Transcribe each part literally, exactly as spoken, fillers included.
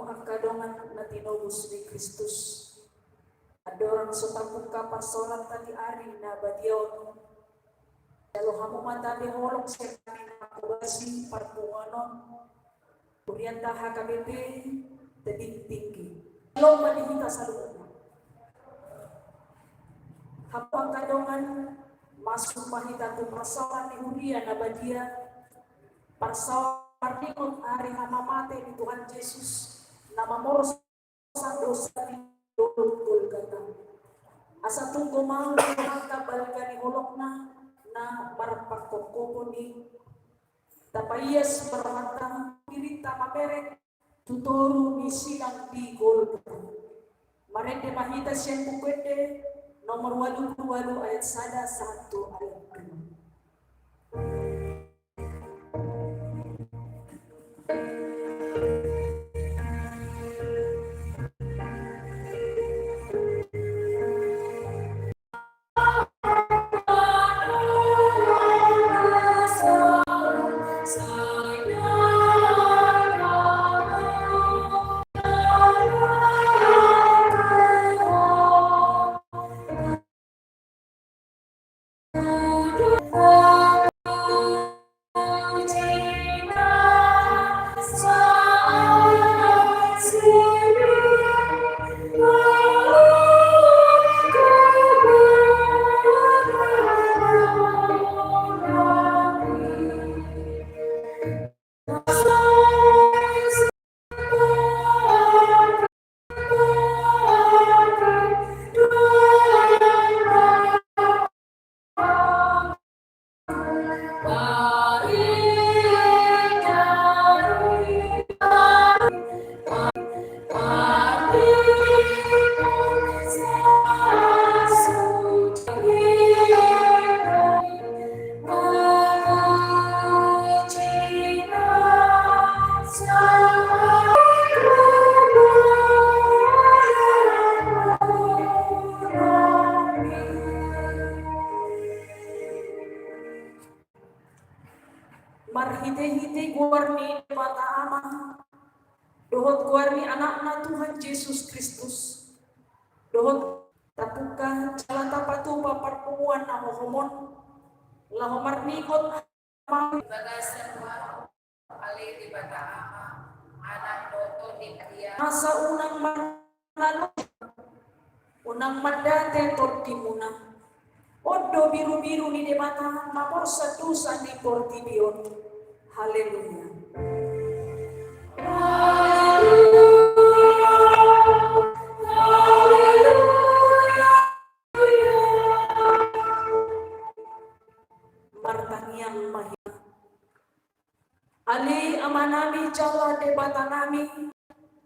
Angka dongan na tinobus ni Kristus, andorang so tapungka parsaoranta di ari na badia on, jalo hamu ma tabe holong sian hami na mangkobasi parpunguan on, hurianta H K B P Tebing Tinggi. Holong ma di hita saluhutna. Hamu angka dongan, masuk ma hita tu parsaoran ni huria na badia, parsaoran marningot ari hamamate ni Tuhan Jesus na mamorsan dosa di dolok Golgata. Asa tung gomahon rohanta balga ni holongna na marpangkophopon i, tapaias ma rohanta, dirinta mamereng tu toru ni silang di Golgota. Marende ma hita sian Buku Ende nomor ualu pulu ualu ayat sada sahat tu ayat dua. Marhitehite goar ni Debata Ama, dohot goar ni Anakna Tuhan Jesus Kristus, dohot tapungka jala tapatupa parpunguan na hohom on, laho marningot ma di bagasan goarmu, ale Debata Ama, Anak dohot Tondi Badia. Asa unang marnalo, unang mandate tondimuna. On do birubiru ni Debata mamorsan dosa ni portibi on. Haleluya. Martangiang ma hita. Ale Amanami jala Debatanami,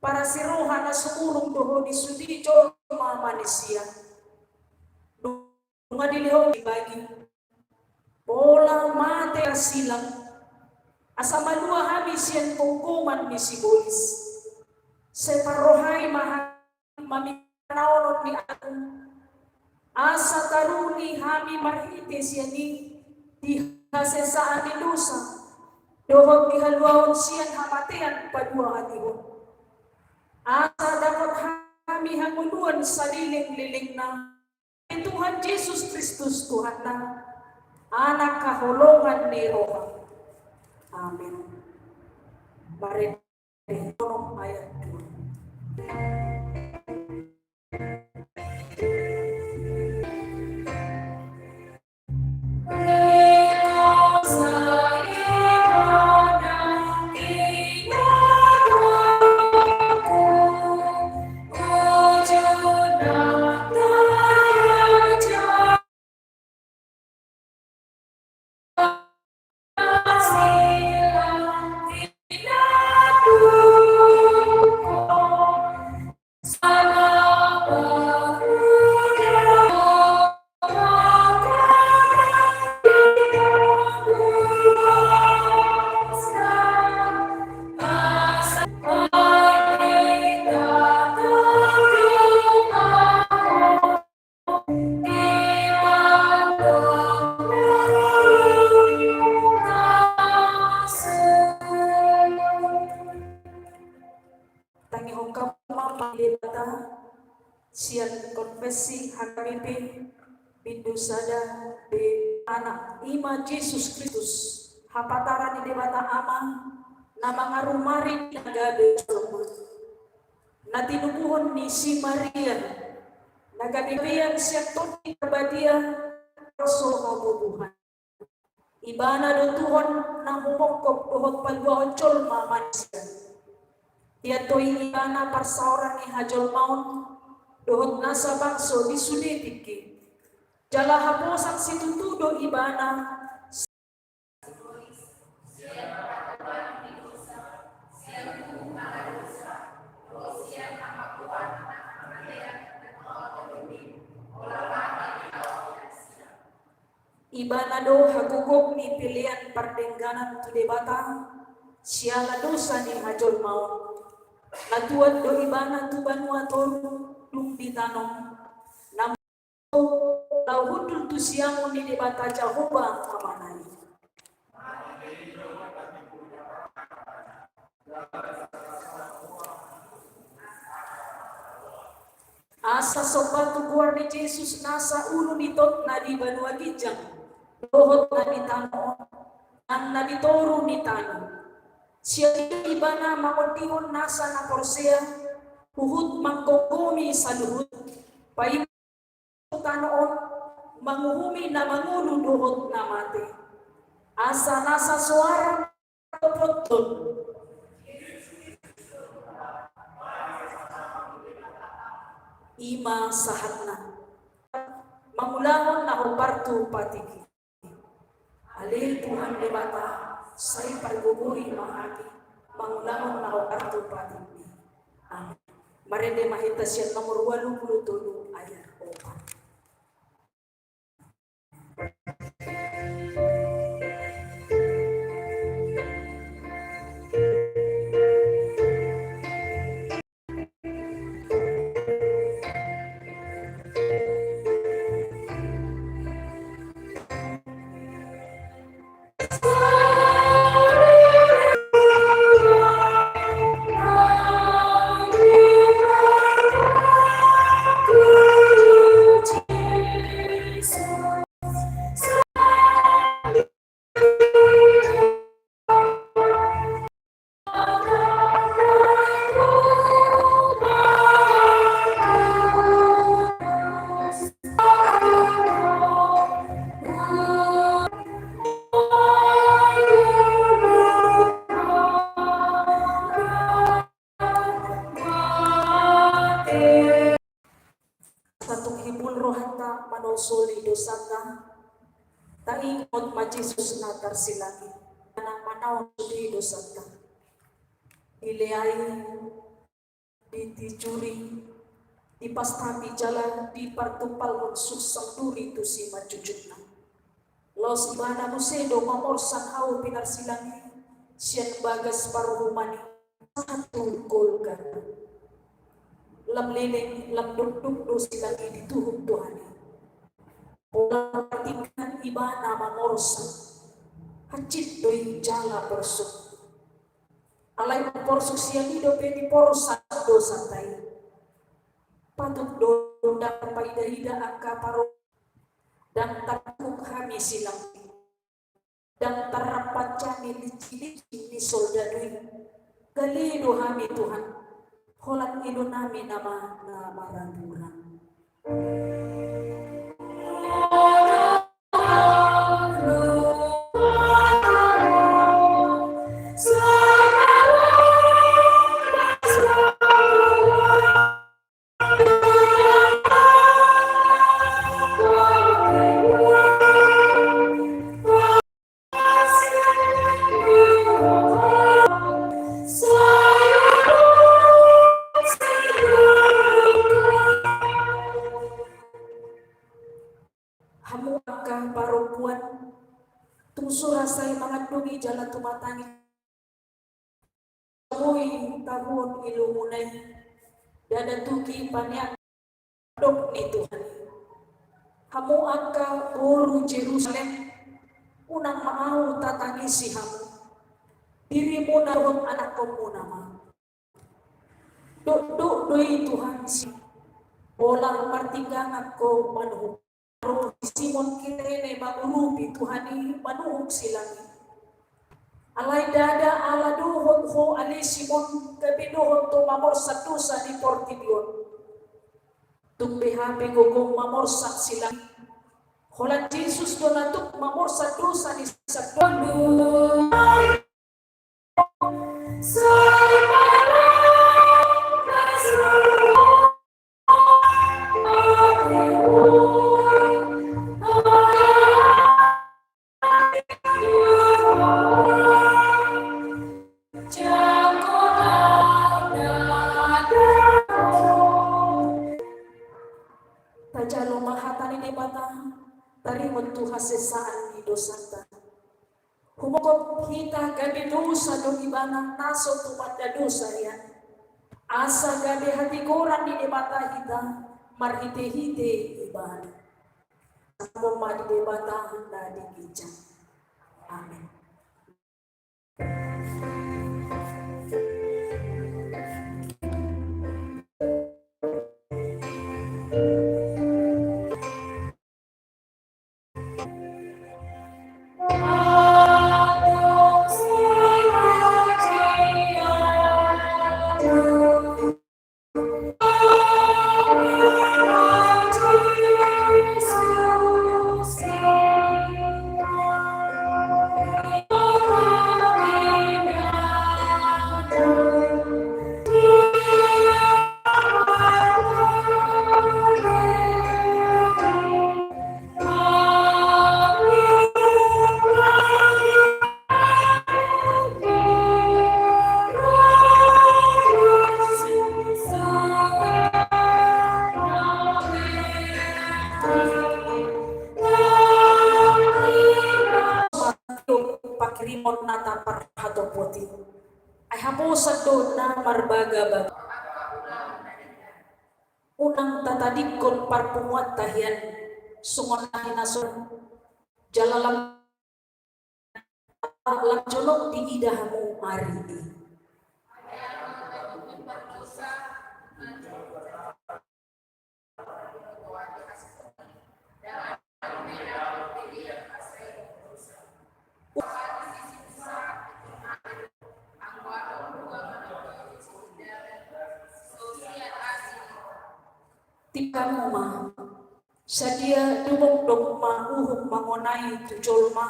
parasi roha na sumurung do Ho di sude jolma manisia. Nunga dilehon dibagi, pola mate silang, asa malua hami sian gomgoman ni sibolis. Sai parrohai ma hami mamillang hanaholongan ni Anakmu, asa taruli hami marhite sian i di hasesaan ni dosa dohot di haluaon sian hamatean paduahatihon. Asa dapot hami hangoluan salelenglelengna. Tuhan Jesus Kristus Tuhanta, Anak haholongan ni roha. Amin. Marende onom ayat dua. Asi hami pe bindu sada be Anak, i ma Jesus Kristus, hapataran ni Debata Ama, na mangarumari na gabe jolma, na tinubuhon ni si Maria, na gabe gabean sian Tondi Parbadia, so habubuhan. Ibana do Tuhan na humongkop dohot paluahon jolma manisia. Diantoi Ibana parsaoran ni hajolmaon dohot nasa bangso di sude tingki. Jala haposan situtu do Ibana. Ibana do hagogom ni pelean pardengganan tu Debata siala dosa ni hajolmaon. Na tuat do Ibana tu banua toru dung di tano on, na laho hundul tu siamun ni Debata Jahowa Amana i. Asa somba tu goar ni Jesus nasa ulu ni tot na di banua ginjang dohot na di tano on, nang na di toru ni tano. Sian i Ibana mangondihon nasa na porsea huhut manggomgomi saluhut, paima tano on manguhumi na mangolu dohot na mate. Asa nasa soara pothon. I ma sahatna. Mangulahon na hombar tu patik i. Ale Tuhan Debata, sai pargogoi ma hami mangulahon na hombar tu patikmi. Amen. Marende ma hita sian nomor ualu pulu tolu ayat opat. Sahat tu hibul rohanta manausoli dosanta, taingot ma Jesus na tarsilang i, na manausoli dosanta. Dileai, ditijuri, dipastapi jala dipartumpalhon suksang duri tu simanjujungna. Laos Ibana muse do mamorsan hau pinarsilang i sian bagas paruhuman i sahat tu Golgata. Lam leleng lam dokdok do silang i dituhuk Tuhan i. Pola partingkian Ibana mamorsan, hansit do i jala porsuk. Alai porsuk sian i dope diporsan dosanta i. Patut do ndang paidahida angka paro, ndang tartukuk hami silang i. Ndang tarrap pancani linci-linci ni soldadu i. Gale do hami Tuhan, holan ilonami nama na maraburan. Hamu angka parompuan, tung so ra sai mangandungi jala tumatangis, boi tahuon ilomuna i, ndada tuki paneang dok ni Tuhan i. Hamu angka boru Jerusalem, unang ma ahu tatangisi hamu, dirimuna dohot anakkonmuna ma. Dokdok do i Tuhan si, Pola martinggangan ho manuhuk. Ro Simon Kirene mangurupi Tuhan i manuhuk silang i. Alai ndada ala dohot ho ale Simon gabe dohot ho mamorsan dosa ni portibi on. Tung be hape gogo mamorsan silang i. Holan Jesus do na tuk mamorsan dosa ni sadongan. Tajalo ma hata ni Debata, taringot tu hasesaan ni dosanta. Humongkop hita gabe dosa do ibana na so tumanda dosa nian. Asa gabe hatigoran ni Debata hita marhitehite ibana. Samo ma di Debata na di ginjang. Amen. Panghirimon na taparhatopoti. Ai haposan do na marbagabaga. Unang tatadingkon parpunguanta hian songon na hinasoan. Jala lam, lam jonok diida hamu ari i. Tingkangmu ma, sadia dumengdung ma uhum mangonai tu jolma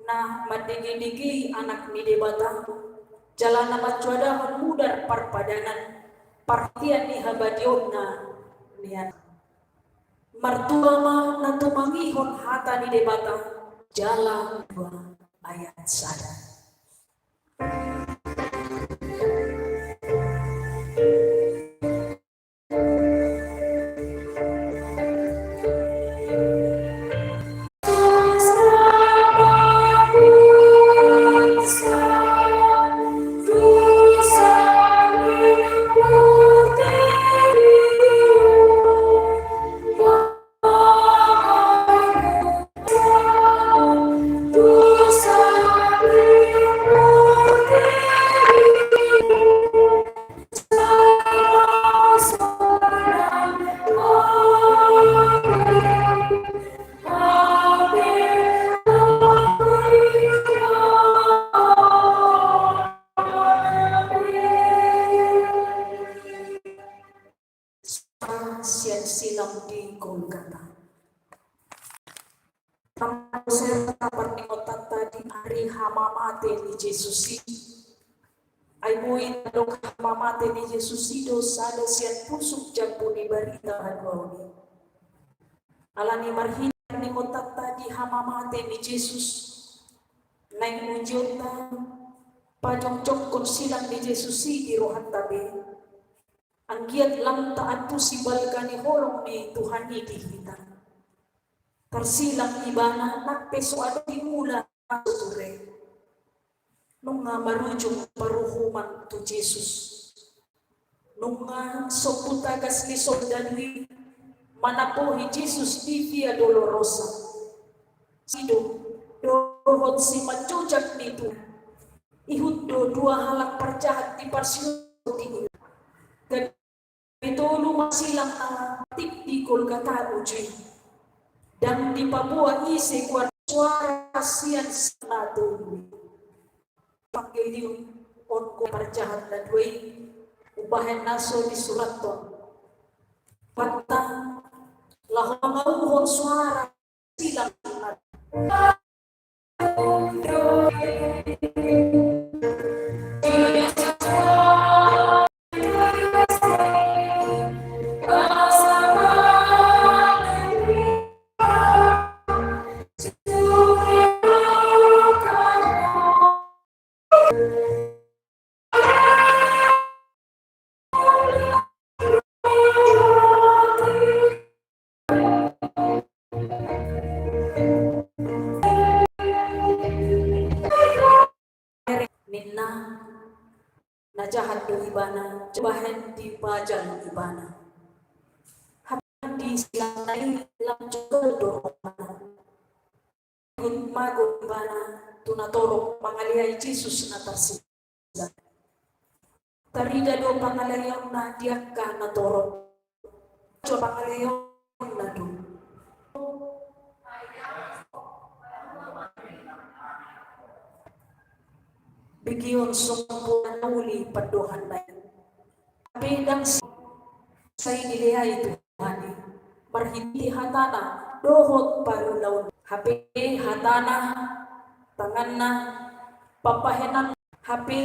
na mandegedegei Anak ni Debata, jala na manjuadahon mudar parpadanan, parhatian ni habadiaonna nian. Martua ma na tumangihon hata ni Debata, jala dua ayat sada. Sian silam di Golgata. Tama dosa parningotan ta di ari hamamate ni Jesus i. Ai boi tadok hamamate ni Jesus i do sada sian pusuk jambu ni barita haluaon i. Alani marhite parningotan ta di hamamate ni Jesus, naeng ujionta pajongjongkon silang ni Jesus i di rohanta be. Anggiat lam taantusi balga ni holong ni Tuhan i di hita. Tarsilang ibana nang pe so adong di ula na so ture. Nunga marujung paruhuman tu Jesus. Nunga sombu tagas ni soldadu i manambohi Jesus di Via Dolorosa. Sido dohot simanjojak ni Tuhan. Ihut do dua halak parjahat di parsihohot i. Gabe tolu ma silang na tik di Golgata uju i. Ndang dipaboa ise goar, suara sian silang na tolu i. Evangelium on goar parjahat na dua i, umbahen na so disurathon. Pantang laho mangauhon suara silang na ninna. Na jahat do ibana, bahen dipajal ibana. Hape di silang na i lam jolo do rohana. Mago ibana tu natorop mangaleai Jesus na tarsinda. Tarida do pangaleaionna di angka natorop. Jo pangaleaionna do. Begeon songon bola na uli pandohanna i. Hape ndang sai dileai Tuhan i marhite hatana dohot parulaon. Hape hatana, tanganna, pambahenan, hape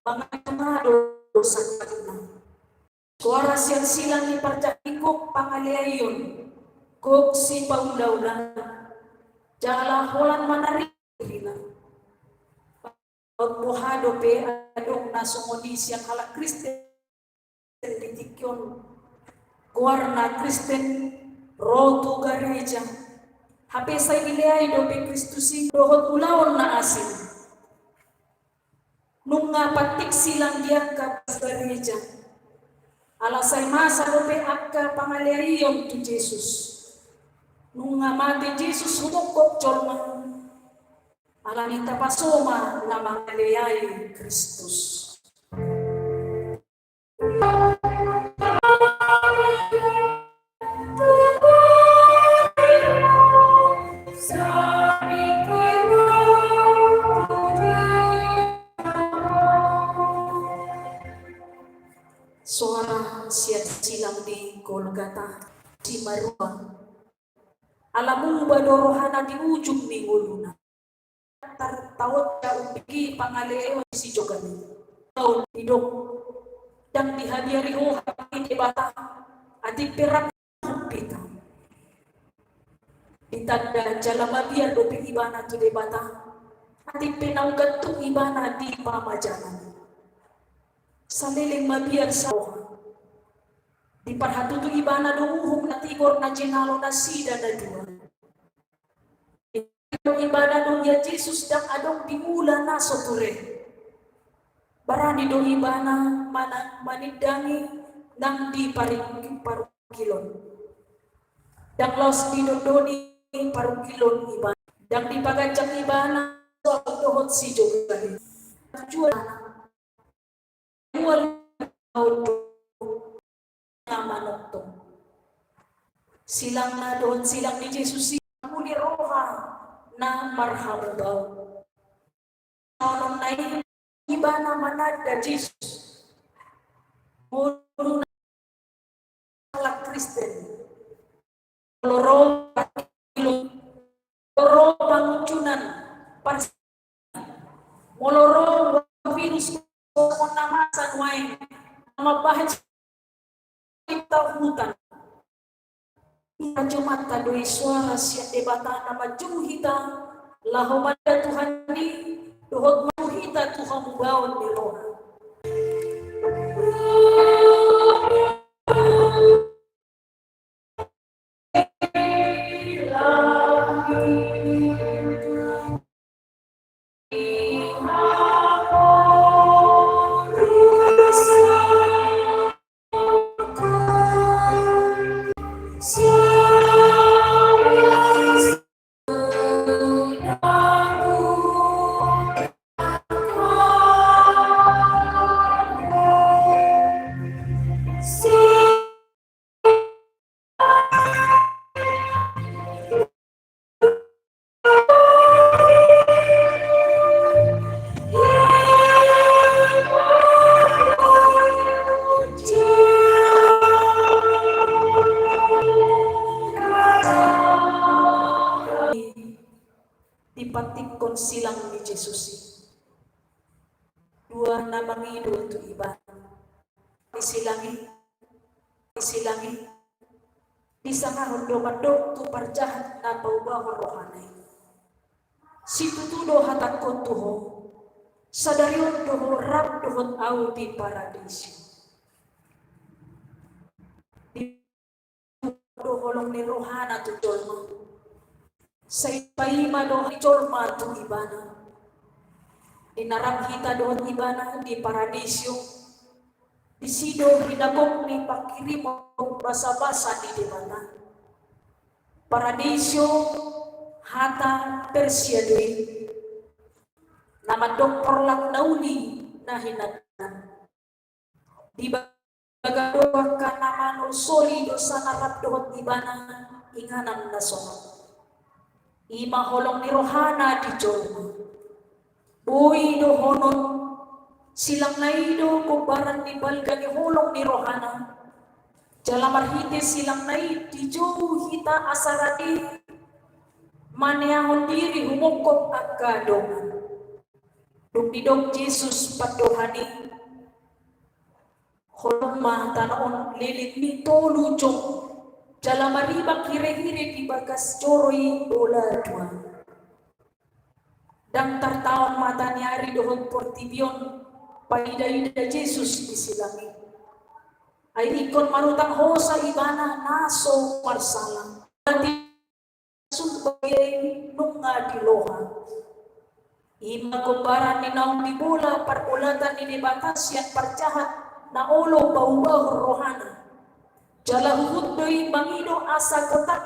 mangadodo sangkapna. Suara sian silang ni parjahati gok pangaleaion, gok sipaulaula, jala holan manarihon dirina. Boha dope adong na songon i sian halak Kristen di tingki on, goarna Kristen, ro tu gareja. Hape sai dileai dope Kristus i dohot ulaon na asing. Nunga patik silang di angka gareja. Ala sai masa dope angka pangaleaion tu Jesus. Nunga mate Jesus humongkop jolma. Alani tapasoma na mangaleai Kristus. Soara sian silang di Golgata, simarua. Ala muba do rohana di ujung ni ngoluna. Tartaon ja umbege pangaleaion sijogabe. Tau didok, ndang dihabiari ho hami Debata, atik pe rap hita. Ditanda jala mabiar dope ibana tu Debata, atik pe naung gantung ibana di pamajalan. Saleleng mabiar saroha. Diparhatutu ibana do uhum na tigor na jinalo nasida na dua. Ibana do ia Jesus ndang adong di ula na so ture. Barani do ibana mana-, manindangi nang di paring-, parungkilon. Ndang laos didondoni parungkilon ibana. Ndang dipaganjang ibana soal dohot sijogabe. Tujuan Mual na manongtong. Silangna dohot silang ni Jesus i muli roha na marhamubaon. Songon na i ibana mananda Jesus. Molo halak Kristen. Molo ro, molo ro pangunjunan, pars-, molo ro virus corona masa nuaeng, na mambahen hita hutan. Hita jumanta do i suara sian Debata na manjou hita, laho mananda Tuhan i, dohot manjou hita tu hamubaon ni roha. Dipantikkon silang ni Jesus i. Dua na mangido tu ibana. Di silang i, di silang i, disangahon do mandok tu parjahat na paubahon rohana i: Situtu do hatangkon tu ho, sadari on do ho rap dohot ahu di paradeiso. Di do holong ni rohana tu jolma. Sai paima do ni jolma tu ibana. Di na rap hita dohot ibana di paradeiso, disi do hinagok ni panghirimon basabasa ni Debata. Paradeiso hata Persia do i, na mandok porlak na uli na hinangan. Dibaga do angka na manolsoli dosana rap dohot ibana inganan na songon i. I ma holong ni rohana di jolma. Boi dohonon, silangna i do gombaran ni balga ni holong ni rohana. Jala marhite silangna i dijou hita asa rade maneahon diri humongkop angka dongan. Dung didok Jesus pandohan i, holom ma tano on leleng ni tolu jong, jala maribak hirehire di bagas joro i bola dua. Ndang tartaon mataniari dohot portibi on paidaida Jesus di silang i. Ai ingkon marutang hosa ibana na so marsala. Sumbagian nunga diloha. I ma gombaran ni naung dibola parbolatan ni Debata sian parjahat na olo paubahon rohana. Jala huhut do i mangido asa gotap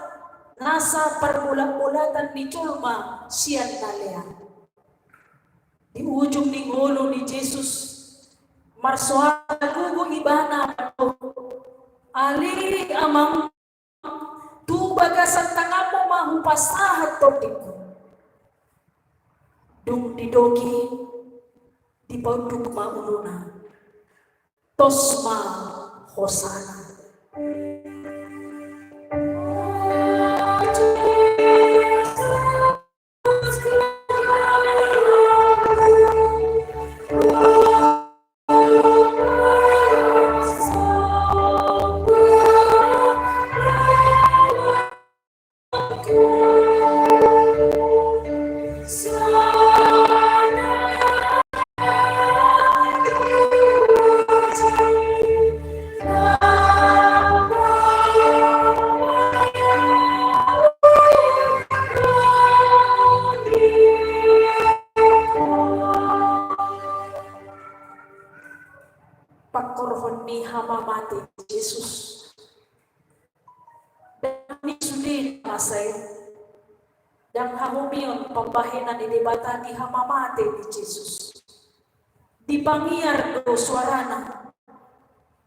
nasa parbolatbolatan ni jolma sian na lean. Di ujung ni ngolu ni Jesus, marsoara gogo ibana: Ale Amang, tu bagasan tanganmu ma hupasahat tondingku. Dung didok i, dipaunduk ma uluna. Tos ma hosana. Pangkorhon ni hamamate Jesus. Ndang ni sude na masa i, ndang hahomion pambahenan ni Debata di hamamate ni Jesus. Dipangiar do soarana,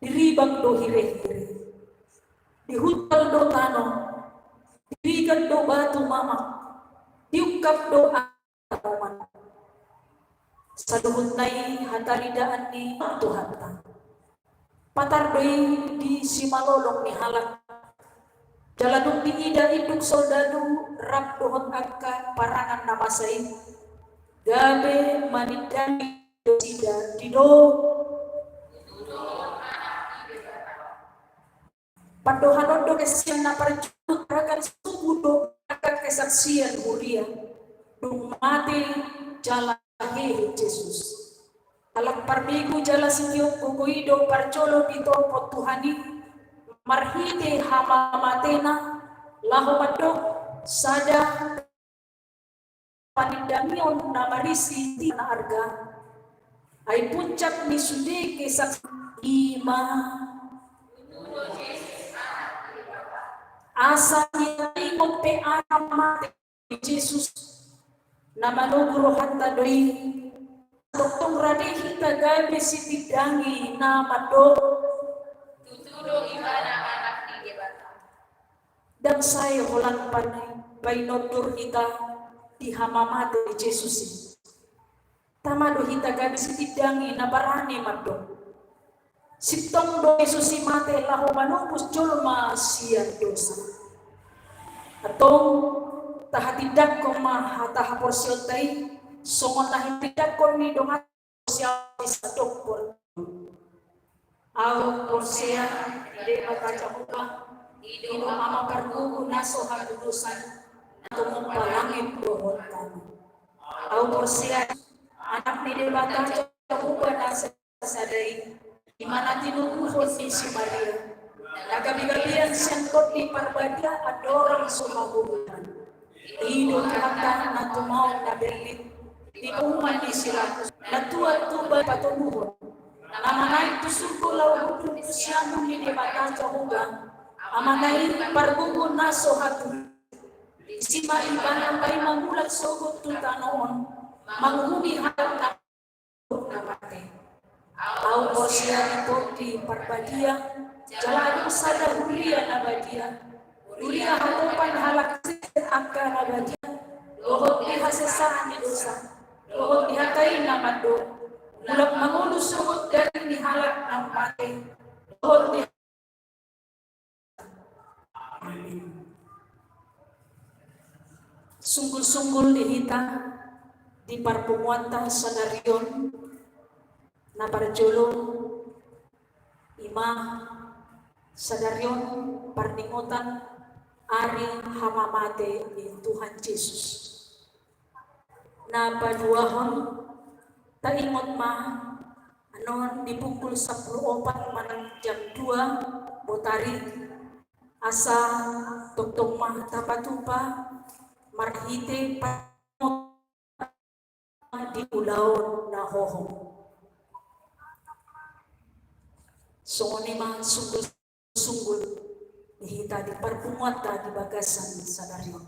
diribak do hirehire, dihuntal do tano, dirigat do batu mamak, diungkap do. Saluhutna i hataridaan ni Tuhanta. Patar do i di simalolong ni halak. Jala dung diida induk soldadu rap dohot angka parangan na masa i, gabe manindangi do nasida, didok: Pandohan on do kesaksian na parjolo, ragam suku do angka kesaksian huria, dung mate jala hehe Jesus. Halak parbegu jala sitiop gogo i do parjolo ditompot Tuhan i marhite hamamatena, laho mandok sada panindangion na marisi na arga. Ai puncak ni sude kesaksian i ma asa ia ingot pe anak mate ni Jesus. Na manogu rohanta do i. Tongtong rade hita gabe sitindangi na mandok: Tutu do Ibana Anak ni Debata. Ndang sae holan pan-, painondur hita di hamamate ni Jesus i. Tama do hita gabe sitindangi na barani mandok: Sintong do Jesus i mate laho manobus jolma sian dosa. Antong, Tahatindangkon ma hata haporseaonta i songon na hinatindangkon ni dongan. Porsea, sandok por. Ahu porsea di Debata Jahowa, i do Ama pargogo na so hatudosan, na tumompa langit dohot tano. Ahu porsea Anak ni Debata Jahowa na sasada i, i ma na tinoguhon ni si Maria, na gabegabean sian Tondi Parbadia andorang so magogotan. I do Tuhanta na tumaon na berlit di parumaen ni si Pilatus, na tuat tu batu patoguhon, na manaek tu surgo laho hundul tu siamun ni Debata Jahowa, Amana i pargogo na so hatudosan. Disi ma Ibana paima mulak sogot tu tano on, manguhumi halak na na mate. Ahu porsea di Tondi Parbadia, jala adong sada huria na badia, huria hatopan halak sian angka na badia, dohot di hasesaan ni dosa, dohot di hata i na mandok, mulak mangolu sogot daging ni halak na mate, dohot di Amin. Sunggul-sunggul di hita di parpunguanta sadari on, na parjolo i ma sadari on parningotan ari hamamate ni Tuhan Jesus. Na paduahon, taingot ma, annon di pukul sampulu opat manang jam dua botari, asa tongtong ma tapatupa marhite pangidoan di ulaon na hohom. Songon i ma sunggul-sunggul di hita di parpunguanta di bagasan sadari on.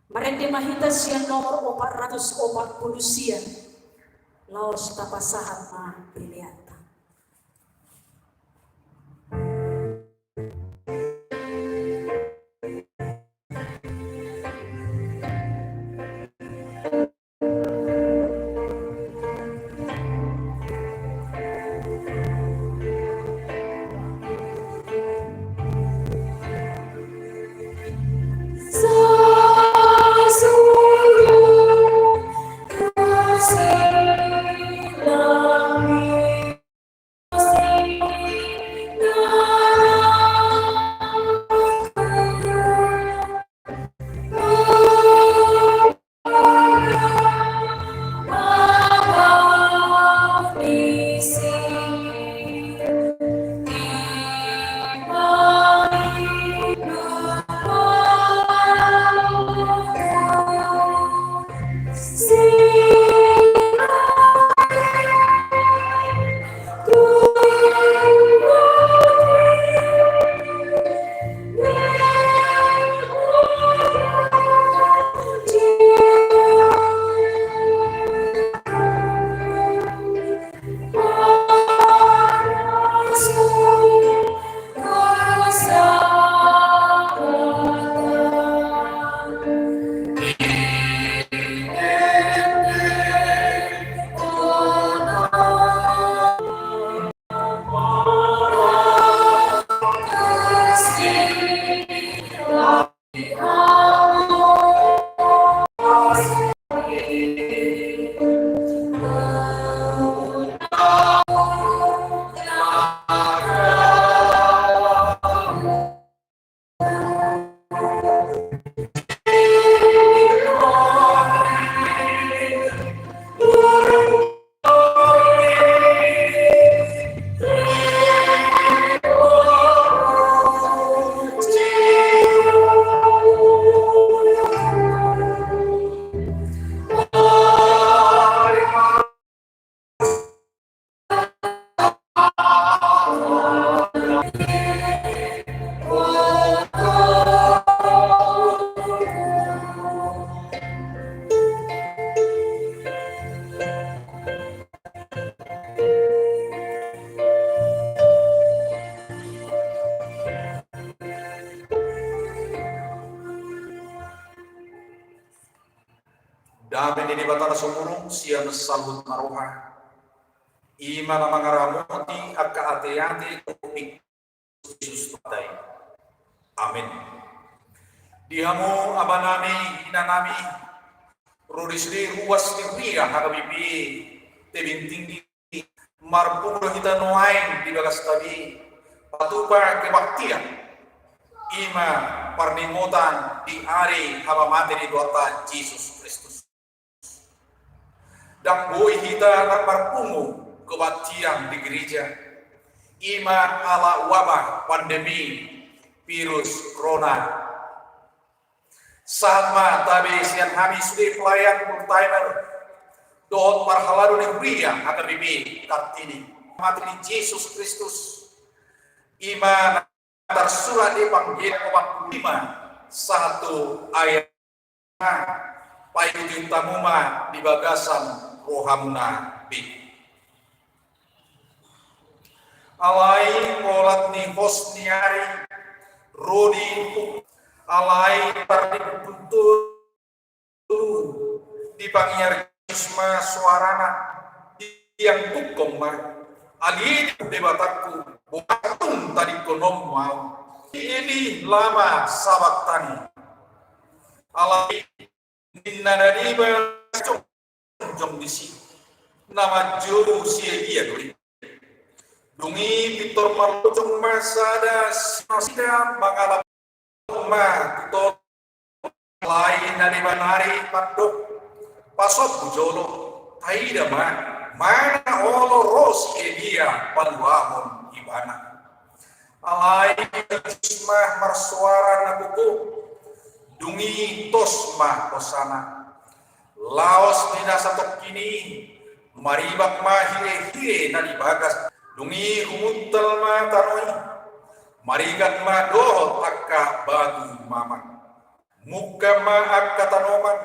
Marende ma hita sian nomor opat ratus opat pulu sia, laos tapasahat ma peleanta. Dame ni Debata na sumurung sian saluhut na roha, i ma na mangaramoti angka ateate tu Kristus Tuhanta i. Amen. Di hamu amanami, inanami, ro di sude ruas ni huria H K B P Tebing Tinggi, marpungu do hita nuaeng di bagasta be patupa kebaktian, i ma parningotan di ari hamamate ni Tuhanta Jesus Kristus. Ndang boi hita rap marpungu kebaktian di gereja, i ma ala wabah pandemi virus corona. Sahat ma tabe sian hami sude pelayan full timer dohot parhalado ni huria H K B P Kartini, mate ni Jesus Kristus, i ma na tarsurat di Evangelium opat pulu lima sahat tu ayat. Paihutihut hamu ma di bagasan rohamuna be. Alai olat ni hos ni ari ro di, alai tar di puntu di pangiar Jesus ma soarana, diangkukhon ma: Ale Debatangku, boha tung tadingkononmu ahu? Eli, lama sabaktani? Alai ninna na deba jongjong disi, na manjou si Elia do i. Dung i pintor marlojong ma sada sian nasida mangalap ma tu toru. Alai na deba nari mandok: Pasombu jolo, taida ma, manang olo ro si Elia paluahon ibana. Alai Jesus ma marsoara na gogo, dung i tos ma hosana. Laos di na satongkin i, maribak ma hirehire na di bagas, dung i humuntal ma tano i, marigat ma dohot angka batu mamang. Mungka ma angka tanoman,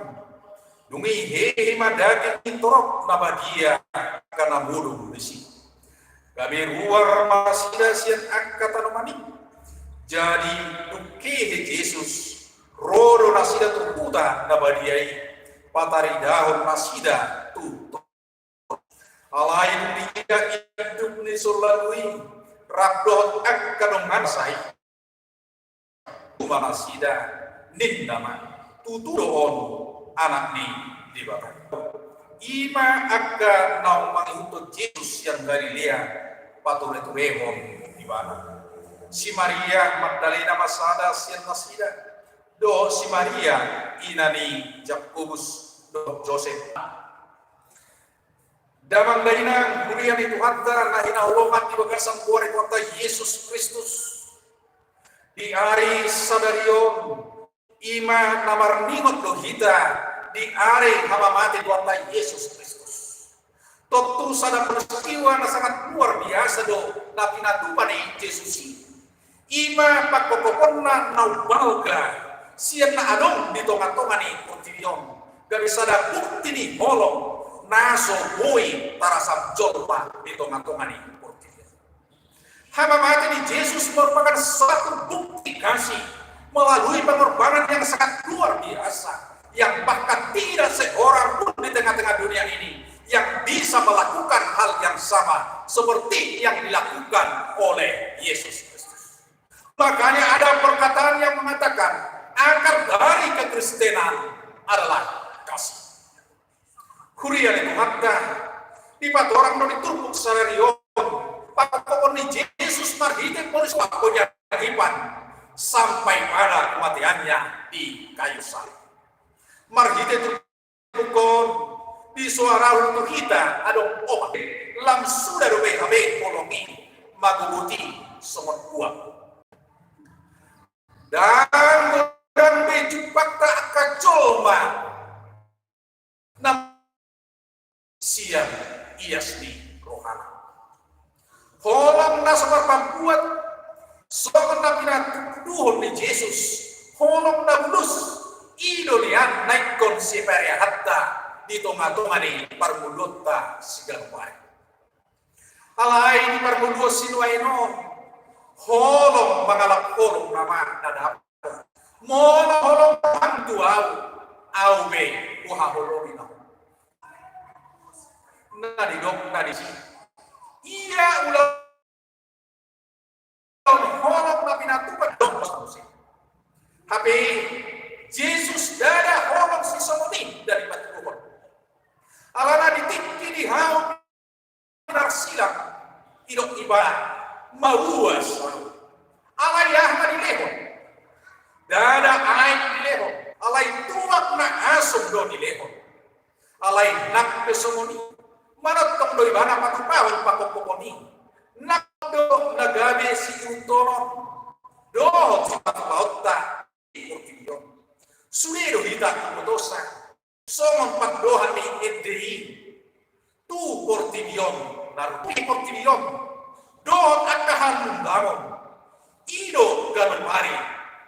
dung i hehe ma daging ni torop na badia angka na modom disi. Gabe ruar ma nasida sian angka tanoman i. Jadi dung hehe Jesus, ro do nasida tu huta na badia i, pataridahon nasida tu. Alai dung diida induk ni soldadu i rap dohot angka dongan sa i, tu ma nasida, ninna ma: Tutu do on Anak ni Debata. I ma angka naung mangihuthon Jesus sian Galilea patureturehon ibana. Si Maria Magdalena ma sada sian nasida, dohot si Maria ina ni Jakobus dohot Josep. Damang dainang, huria ni Tuhanta na hinaholongan di bagasan goar ni Tuhanta Jesus Kristus, di ari sadari on, i ma na marningot do hita di ari hamamate ni Tuhanta Jesus Kristus. Tontu sada peristiwa na sangat luar biasa do na pinatupa ni Jesus i. I ma pangkophoponna na umbalga sian na adong di tongatonga ni portibi on, gabe sada bukti ni holong na so boi tarasam jolma di tongatonga ni portibi on. Hamamate ni Jesus merupakan satu bukti kasih melalui pengorbanan yang sangat luar biasa, yang bahkan tidak seorang pun di tengah-tengah dunia ini yang bisa melakukan hal yang sama seperti yang dilakukan oleh Yesus Kristus. Makanya ada perkataan yang mengatakan, akar dari kekristenan adalah kasih. Huria ni Tuhanta, dipatorang do di turpuk sadari on pangkophon ni Jesus marhite ponis pakkonya hipan sampai pada kematiannya di kayu salib. Marhite turpuk on disoarahon tu hita adong opat. Lam suda dope hape holong i magogot i songon uap. Ndang godang be jumpangta angka jolma na sian ias ni rohana. Holong na so marpambuat songon na pinatuduhon ni Jesus, holong na bulus, i do nian na ingkon siparihanta di tongatonga ni parngoluonta siganup ari. Alai di parngoluon sinuaen on, holong mangalap holong nama na dapot. Molo holong Tuhan tu ahu, ahu be huhaholongi nama. Na didok na disi, ia ulaon holong na pinatupa didok muse. Hape Ibana mauas. Alai aha ma dilehon? Ndada aek dilehon, alai tuak na asum do dilehon. Alai nang pe songon i, manongtong do Ibana patupahon pangkophopon i. Nang do na gabe siihuthonon dohot sipatupaonta di portibi on. Sude do hita hubotosa songon pandohan ni ende i tu portibi on, na rugi portibi on dohot angka halumpang on. I do ganup ari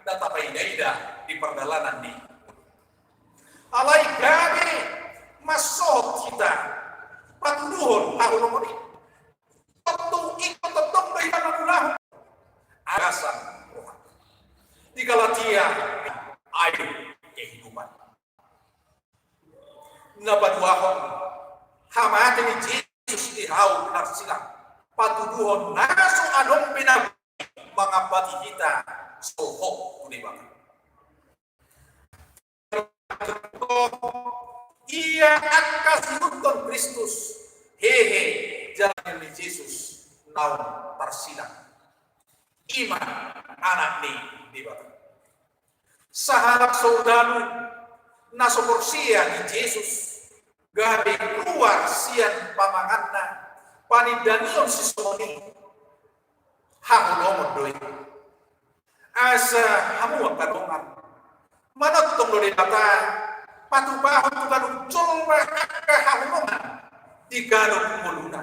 na tapaidaida di pardalanan ni. Alai gabe mansohot hita patuduhon haholomon i. Tontu ingkon tongtong do hita mangulahon bagasan roha. Di Galatia, air kehidupan. Na paduahon, hamate ni Jesus di hau pinarsilang, patuduhon na so adong pe na mangambati hita sohot tu Debata. Ia angka siihuthon Kristus, hehe jala ni Jesus naung tarsilang. I ma Anak ni Debata. Sahalak soldadu na so porsea di Jesus, gabe ruar sian pamanganna, panindangion sisongon i, haholomon do i. Asa hamu angka dongan, manongtong do Debata patupahon tu ganup jolma angka haholomon di ganup ngoluna.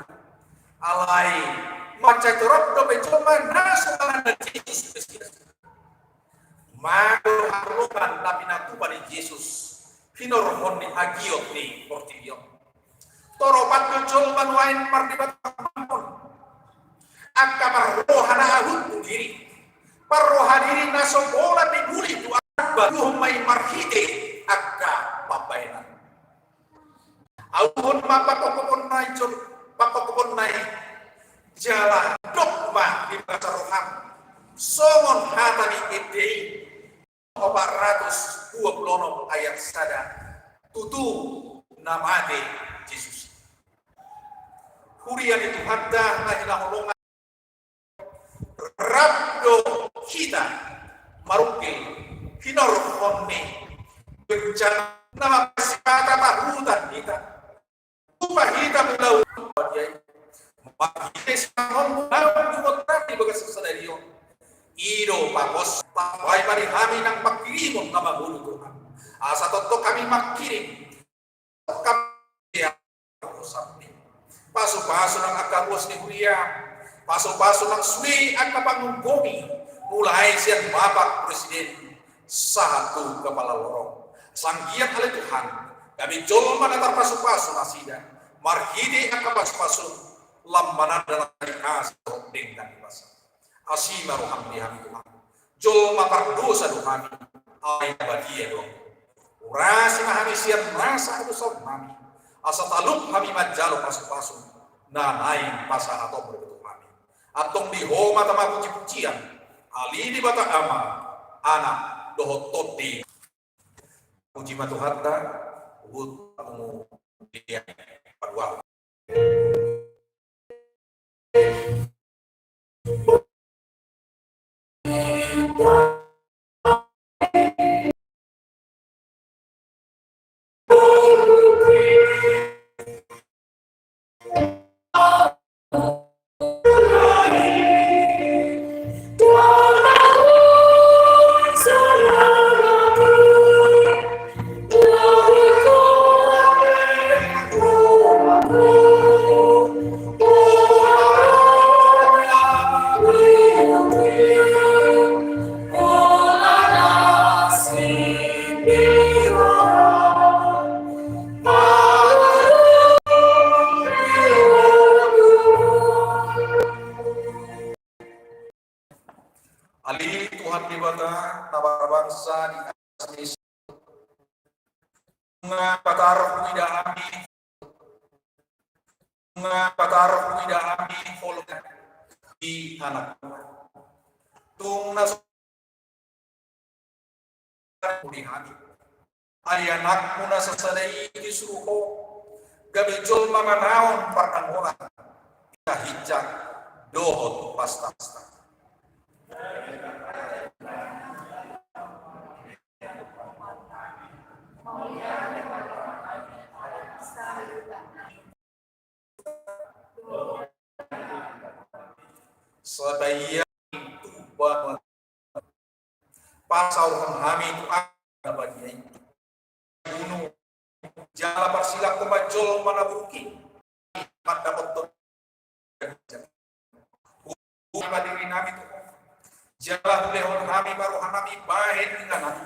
Alai mansai torop dope jolma na so manganna Jesus Kristus. Mago haholomon na pinatupa ni Jesus hinorhon ni hagiot ni portibi on. Toropan do jolma nuaeng mardebatahon angka parroha na ahut tu diri, parroha diri na so pola pe guli tu angka, baduhon ma i marhite angka pambahenan. Auhon ma pangkophopon na i jol, pangkophopon na i, jala dok ma di bagasan roham songon hata ni ende i. Opat ratus dua puluh onom ayat sada. Tutu na mate Jesus. Huria ni Tuhanta na hinaholongan, rap do hita marungkil hinorhon ni bencana na mambahen hatahutan hita. Tupa hita mulaon badia i. Marhite siamun mulaon di bagasan sadari on. I do pangos, tambai ma di hami nang pangkirimon na mangolu Tuhan. Asa tongtong hami mangkirim. Pasu-pasu nang angka ruas ni huria. Pasu-pasu nang sude angka pangumgomi. Mulai sian bapak presiden sahat tu kepala lorong. Sanggiat ale Tuhan, gabe jolma na tarpasu-pasu nasida, marhite angka pasu-pasu, lam mananda na tarikasi denggan di basa. Asi ma roham di hami Tuhan. Jolma pardosa do hami, alai na badia do. Urasi ma hami sian nasa hadosaon nami. Asa talup hami manjalo pasu-pasu, na naeng pasahatonmu tu hami. Antong di Ho ma tama puji-pujian, ale Debata Ama, Anak, dohot Tondi. Puji ma Tuhanta, huhut paduahon. Ale Tuhan Debata, na marbangsa di atas ni, nunga patar huida hami, nunga patar huida hami holong di Anakmu. Tung na so di hami. Ai Anakmu na sasada i disuru Ho, gabe jolma manaon partangolan, di hahinjak dohot pasta-pasta. Sada ia tu banua, pasaorhon hami tu angka na badia i. Unu, jala parsilangkon ma jolma na buruk i mandapothon. Hupasahat ma diri nami tu Ho, jala hulehon hami ma roha nami bahen inganan.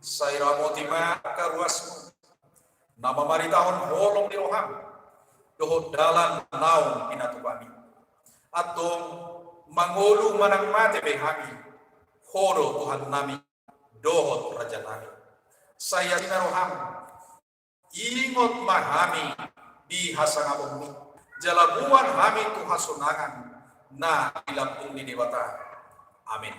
Sai ramoti ma angka ruasmu na mamaritahon holong ni roham dohot dalan naung pinatupami. Antong, mangolu manang mate pe hami, Ho do Tuhan nami dohot Raja nami. Sai asi ma roham, ingot ma hami di hasangaponmi, jala boan hami tu hasonangan na di lambung ni Debata. Amin.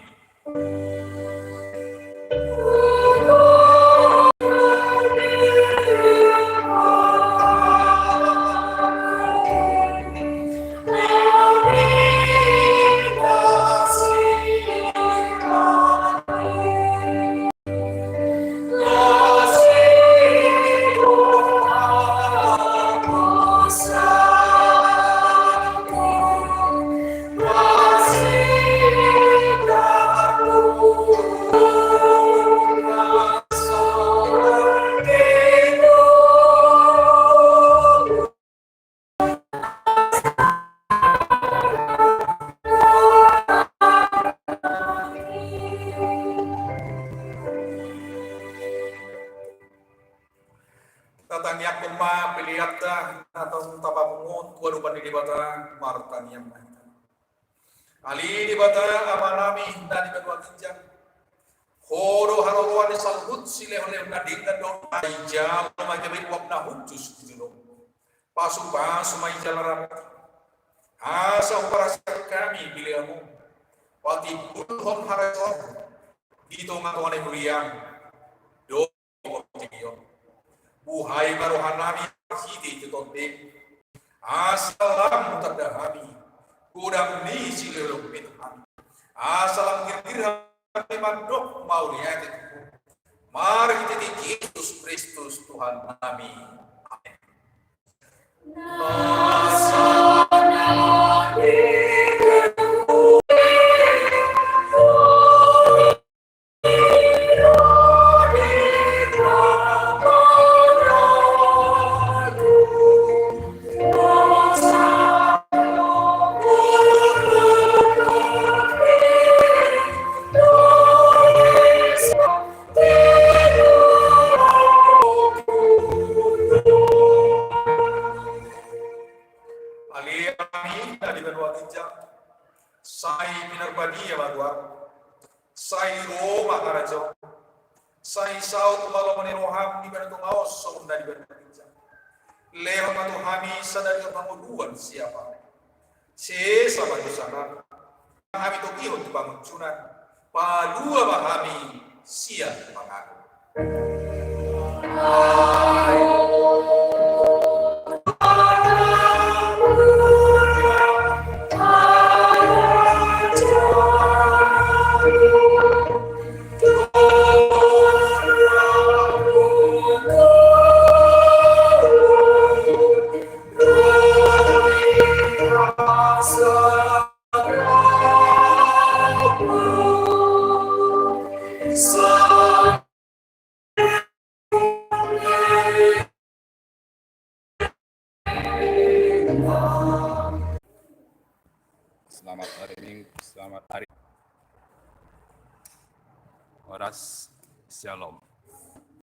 Tatangiangkon ma peleanta na tapapungu tu adopan ni Debata. Martangiang ma hita. Ale Debata Amanami na di banua ginjang, Ho do haroroan ni saluhut silehonlehon na denggan dohot na, jalo ma gabe uap na hushus di jolom. Pasupasu ma i jala ramoti, asa huparhaseang hami peleanmu, patimbulhon harajaonmu di tongatonga ni huriam dohot di portibi on. Buhai ma rohanami marhite tondim, asa lam hutanda hami godang ni silehonlehonmi tu hami, asa lam girgir hami mandok mauliate tu Ho, marhitehite Jesus Kristus Tuhannami. Amen. Ale Amanami na di banua ginjang, sai pinarbadia ma goarmu, sai ro ma harajaonmu, sai saut ma lomo ni roham di banua tonga on songon na di banua ginjang. Lehon ma tu hami sadari on hangoluan siapari. Sesa ma dosanami, hami togihon tu pangunjunan, palua ma hami sian pangago. Selamat hari Minggu, selamat hari. Horas, shalom.